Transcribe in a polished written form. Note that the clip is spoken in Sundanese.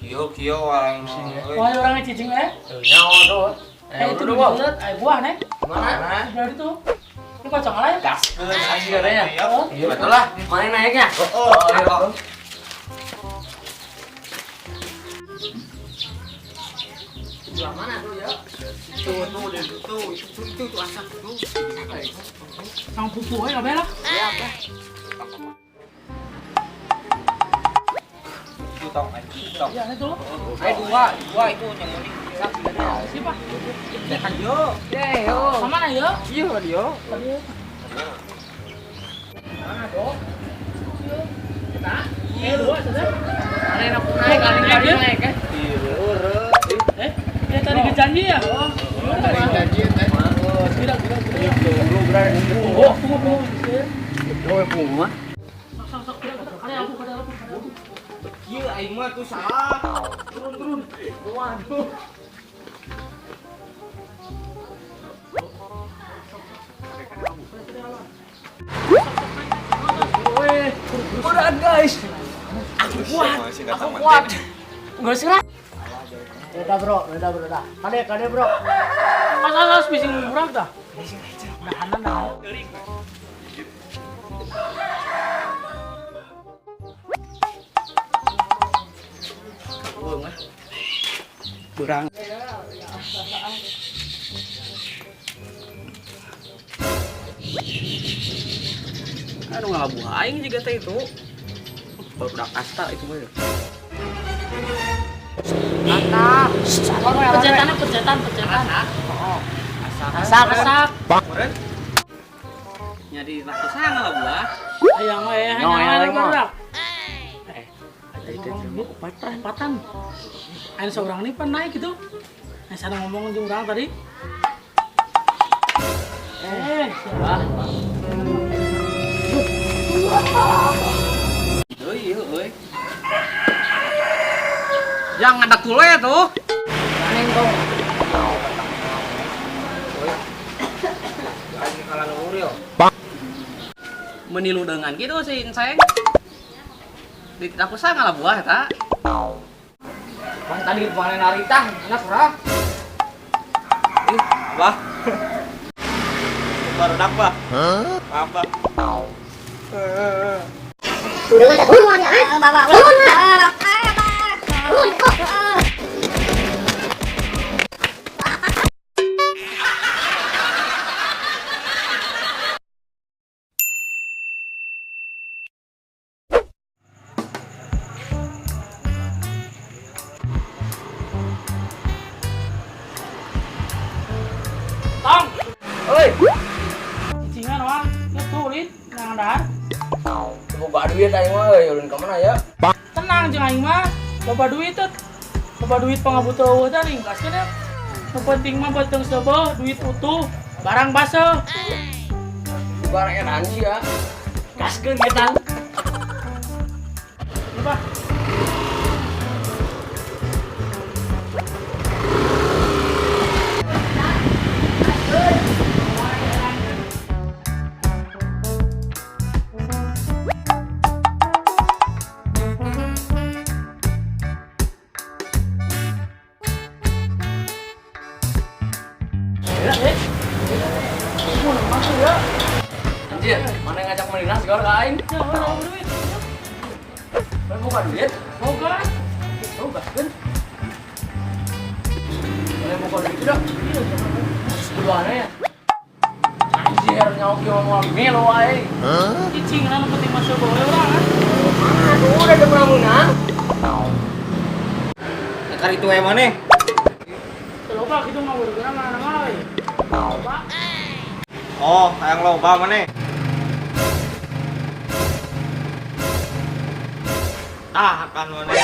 Kieu kieu aing mah. Wah, orangnya cicing eh. Nyawa tuh. Eh, itu dulu buah nih. Mana? Udah itu. Ini kocok lah ya. Gaskeun Kasih katanya. Oh. Iya betul lah. Mana naiknya? Oh, iya. Sebelah mana tuh ya? Tuh, tuh, tuh, itu itu tuh asap tuh. Sang pupu aja lah. Iya, apa? Itu tong anjing tong. Iya, itu. Saya dua itu yang muni. Siapa? Kan yo. Ye, yo. Sama mana yo? Iya, yo. Mana tuh? Kita. Eh, dua saja. Mana enak naik, kali naik ya. Eh, ya tadi kejanji ya? Oh, Janji teh. Tidak, tidak, tidak. Tunggu, tunggu, tunggu. Yo, punggung mah. Sok, sok, tidak, tidak. Ada aku, ada aku, ada aku. Kieu aing mah tuh salah. Turun, turun. Waduh. Berat guys. Aku kuat. Aku kuat. Enggak serah. Udah bro, udah bro, udah. Kade, kade bro. Mas, mas, bising murah dah. Dahanan dah. Kurang. Aduh ngalabuh aing juga teh itu. Baru udah kasta itu mah. Mantap. Pencetan, pencetan, pencetan. Asak, Asak. Nyadi ratusan ngalabuh. Ayang eh, No, hayang ayang mah. mah. Eh, itu Empatan, empatan. Ayo seorang ini pan naik gitu. Nah, sana ngomong jeung urang tadi. Eh, siapa? Euy, euy. Yang ada kule tuh. Aneh kau. Aing kalah uril. Menilu dengan gitu sih, Enseng. Di aku sangat lah buah eta. Bang tadi mana narita, enak surah. Ih, abah. Baru dapat. Hah? Apa? Tong. Oi, Cicingan wah. Itu ulin nang dahar. boga duit aing mah euy, ulun ka mana ya? Tenang jeung aing mah. Loba duit teh. Loba duit pangabutuh eueuh teh ringkaskeun ya. Nu penting mah beuteung seubeuh, duit utuh, barang baseuh. Barang edan sih ya. Gaskeun eta. Lupa. Anjir, mana yang ngajak melintas segala ka aing? Ya, loba duit. Mana boga duit? Boga. Oh, gaskeun. Mana boga duit dah? Iya, coba. Sebelah ya. Anjir, nyawa kieu mah melo aing. Cicing nu penting mah seubeuh we urang ah. Aduh, udah ada pernah menang. Nekar itu we maneh. Teu loba kitu mah geura mana mah we. Loba. Oh, hayang loba maneh. Ah, kan maneh.